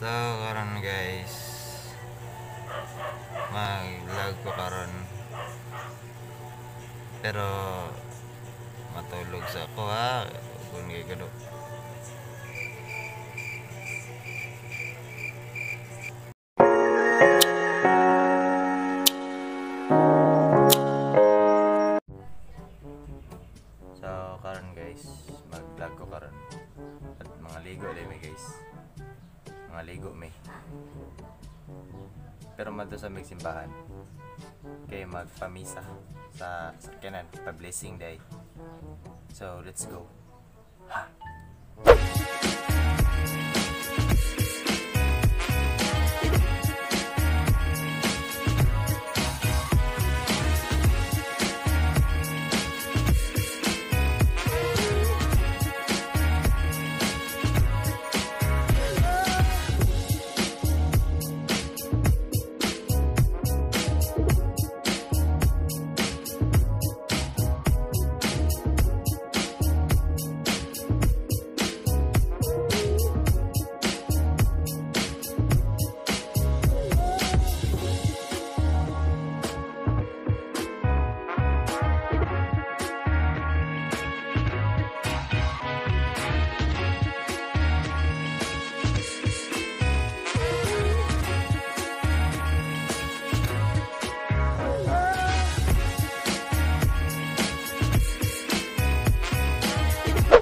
So karon guys, mag-vlog ko karon. Pero matulog sa ako ha. Kung gado. So karon guys, mag-vlog ko karon. At mga ligo din mi guys. Mga ligo mi. Pero madto sa mig simbahan. Kay magpamisa sa sakyanan, pa-blessing day. So let's go. Ha.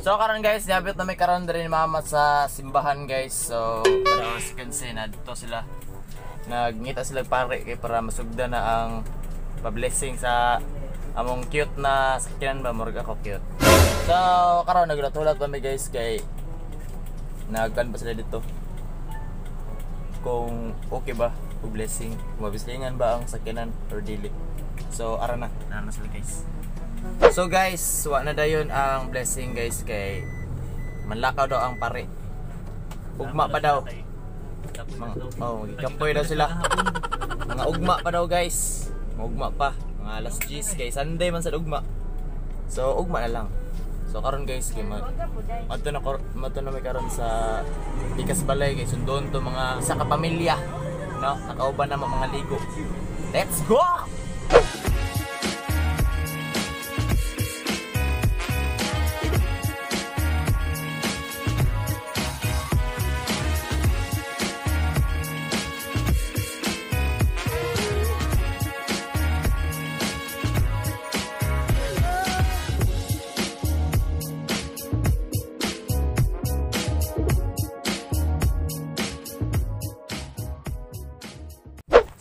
So karon guys, niabot na may karon diri ni mama sa simbahan guys. So para as you can see, na dito sila nagngita sila pare kay para masugda na ang pa-blessing sa among cute na sakyanan ba, murag ako cute. So karon naglatulad pa mi guys kay nagkan pa sila dito. Kung okay ba og blessing, kung mabislingan ba ang sakyanan or dili. So ara na, na sila guys. So guys, wa na dayon ang blessing guys kay manlakaw daw ang pare. Ugma pa daw. Mga, oh, gikapoy daw sila. Mga ugma pa daw guys. Mga ugma pa. Mga alas 10 kay Sunday man sa ugma. So ugma na lang. So karon guys kay madto na may karon sa Pikas Balay guys. Sundon to mga isa ka pamilya, no? Nakauban na mga ligo. Let's go!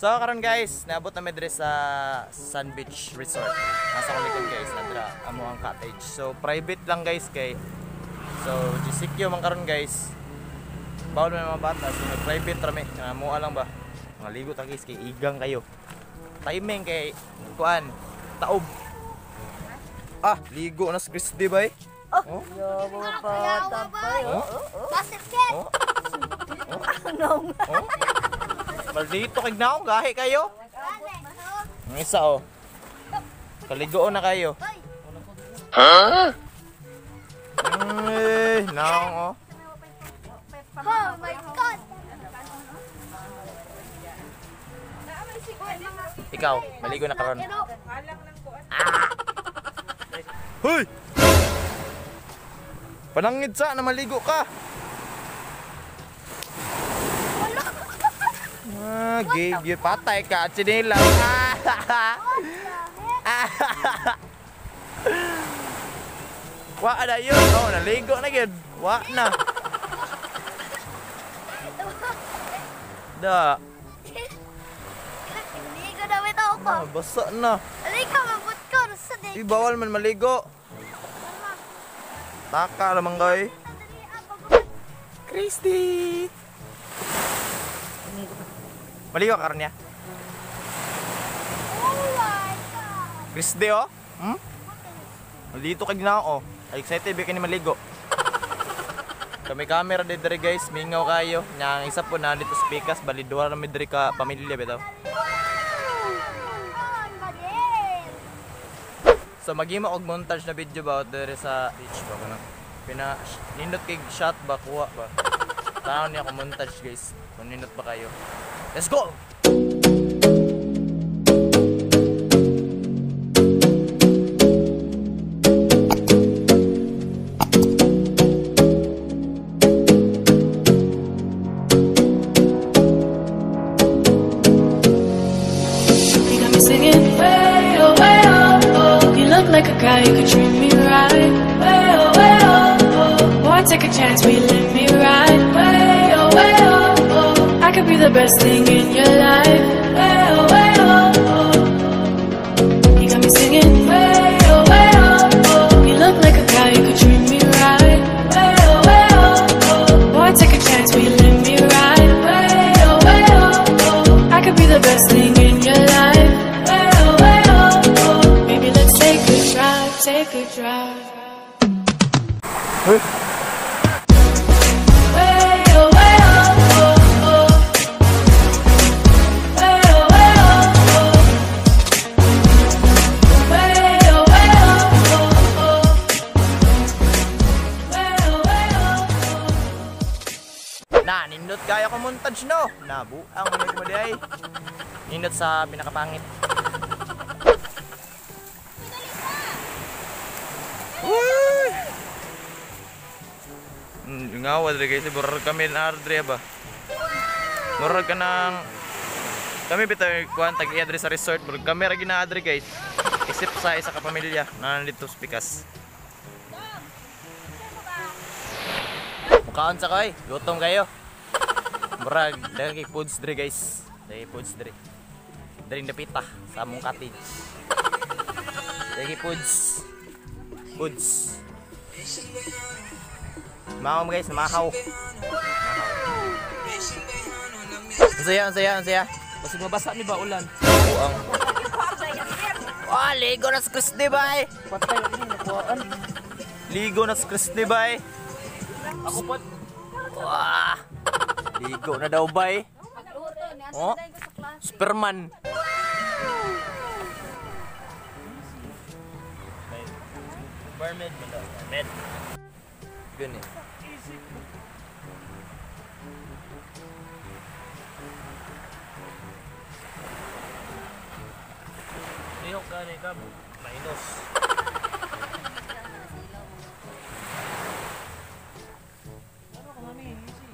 So karon guys, naabot na mi diri sa Sun Beach Resort. Nasa kulikod guys, nadra amo ang cottage. So private lang guys kay so GCQ man karon guys. Bawal man mga bata, so nag-private ra mi. Amoa lang ba. Mga ligo ta guys kay igang kayo. Timing kay kuan, taob. Ah, ligo na si Christy bay. Oh. Yo, mga bata bay. Oh. Oh. Oh. Oh. Maldito kay naong gahi kayo. Ang isa oh. Kaligoon na kayo. Huh? Eh, naong oh. Oh my God. Ikaw, maligo na karon. Ah. Hoy! Panangid sa na maligo ka. Ah, gay, patay ka at sinila. Wa na yun. Oh, naligo na yun. Wa na. Da. Naligo na ito ako. Ah, basa na. Aligo, mabot ko. Uy, bawal man maligo. Taka lamang kay. Christy! Maligo ka karon niya? Oh my God! Christy oh? Hmm? Dito kay na oh. Ay, excited ba kini maligo? Kami camera diri guys, mingaw kayo. Nya ang isa po na dito sa Pikas, bali duha ra mi diri ka pamilya bitaw. So maghimo og montage na video ba diri sa beach ba kana. Pina nindot kay shot ba kuha ba. Tanaw niya ako montage guys. Kung nindot ba kayo. Let's go! You got me singing, way oh, way oh, oh. You look like a guy who could treat me right. Way oh, way oh, oh. Boy, take a chance, will you let me ride? Way oh, way oh, oh. I could be the best thing in your life. Way oh, way oh, oh. You got me singing, way oh, way oh, oh. You look like a guy who could treat me right. Way oh, way oh, oh. Boy, take a chance, will you let me ride? Way oh, way oh, oh. I could be the best thing in your life. Way oh, way oh, oh. Maybe let's take a drive, take a drive. Uy! Way oh, way oh, oh, oh. Way oh, way oh, oh. Way oh, way oh, oh, oh. Way oh, way oh, oh. Na, nindot kaya ko montage no. Nabuang mo mo di ay. Nindot sa pinakapangit. Uy! Ngawa dre guys, murag kami na dre ba. Murag ka ng kami bitaw kuan tag iya dre sa resort, murag kami ra ginaadre guys. Except sa isa ka pamilya na nandito sa pikas. Mukaon sa koy, gutom kayo. Murag daghan kay foods dre guys. Daghan kay foods dre. Dre dapita sa among cottage. Daghan kay foods. Foods. Mahaw guys, mahaw. Ang saya, ang saya, ang saya. Basig mabasa mi ba ulan? Buang. Wah, ligo na sa Christy bay. Patay ini nakuhaan. Ligo na sa Christy bay. Ako po. Wah. Ligo na daw bay. Oh. Superman. Barmaid mo daw. Barmaid. Yun eh. Lihok gani ka minus. Ano ka mami? Easy.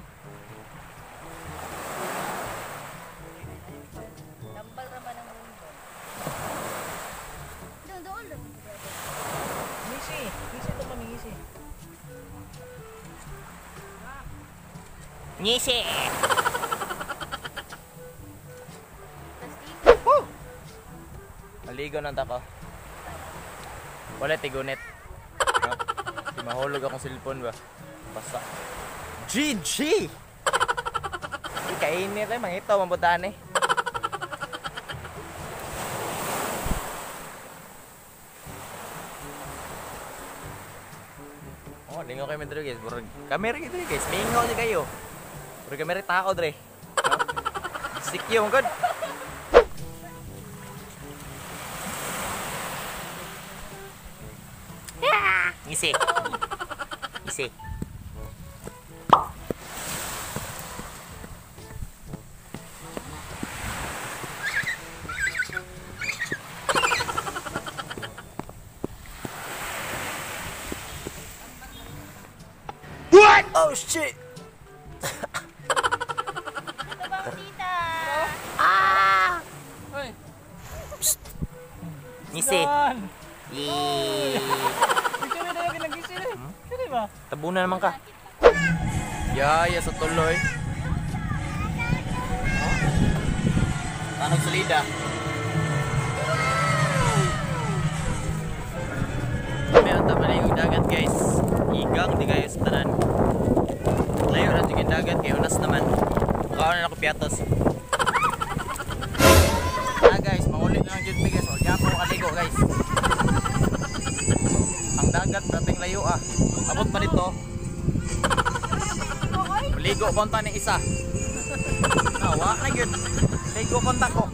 Dambal ra ba ng mundo? Doon, doon lang. Easy. Easy to mami, easy. Ngisi. Plastic. Woo! Maligo ng tako. Wala tigunit. No? Di mahulog akong cellphone ba? Basa. GG! Kainit eh, mangito, mabutaan eh. Oh, lingaw kayo dre guys. Murag kamera dre guys. Mingaw ni kayo. Murag kamera tao dre. No? Sikyo man gud. Ngisi. Ngisi. What? Oh shit. Ito ba, tita? Hoy. Ngisi. Dan. Yee. Picture na tayo kinagisi eh. Pwede ba? Tabunan naman ka. Yaya sa tuloy. Tanog salida. May unta pa yung dagat guys. Igang di kayo sa tanan. Layo na yung dagat kay unas naman. Kaon na ako piatos. Ah guys, mangulit na lang jud mi guys. O di ako kaligo guys. Ang dagat dating layo ah. Abot pa dito. Ligo konta ni isa. Awa na gyud. Ligo konta ko.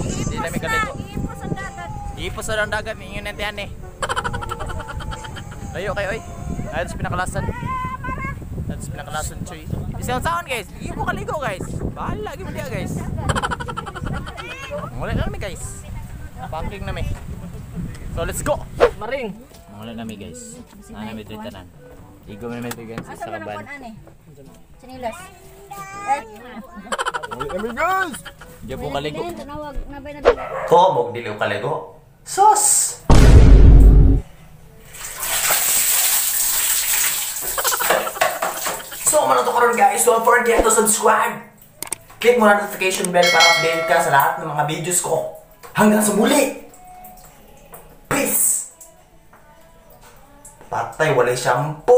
Hindi na mi kaligo. Iipos ang dagat. Ipos sa ang dagat ninyo nantian eh. Layo kayo oy. Ayos pinakalasan. Ayos pinakalasan choy. Isang saon, guys. Di mo kaligo, guys. Bahala gyud mo diha, guys. Manguli na mi, guys. Packing na mi. So let's go. Maring. Manguli na mi, guys. Naa na mi diri tanan. Igo man mi diri, guys, Asa sa man ang kaban. kuan ani? Chinilas. Eh, Manguli na mi, guys. Di po kaligo. Tanawag nabay na. Ko mo dili ko kaligo. Sus. So, mao na to karon, guys. Don't forget to subscribe. Click mo na notification bell para update ka sa lahat ng mga videos ko. Hanggang sa muli! Peace! Patay, walay shampoo!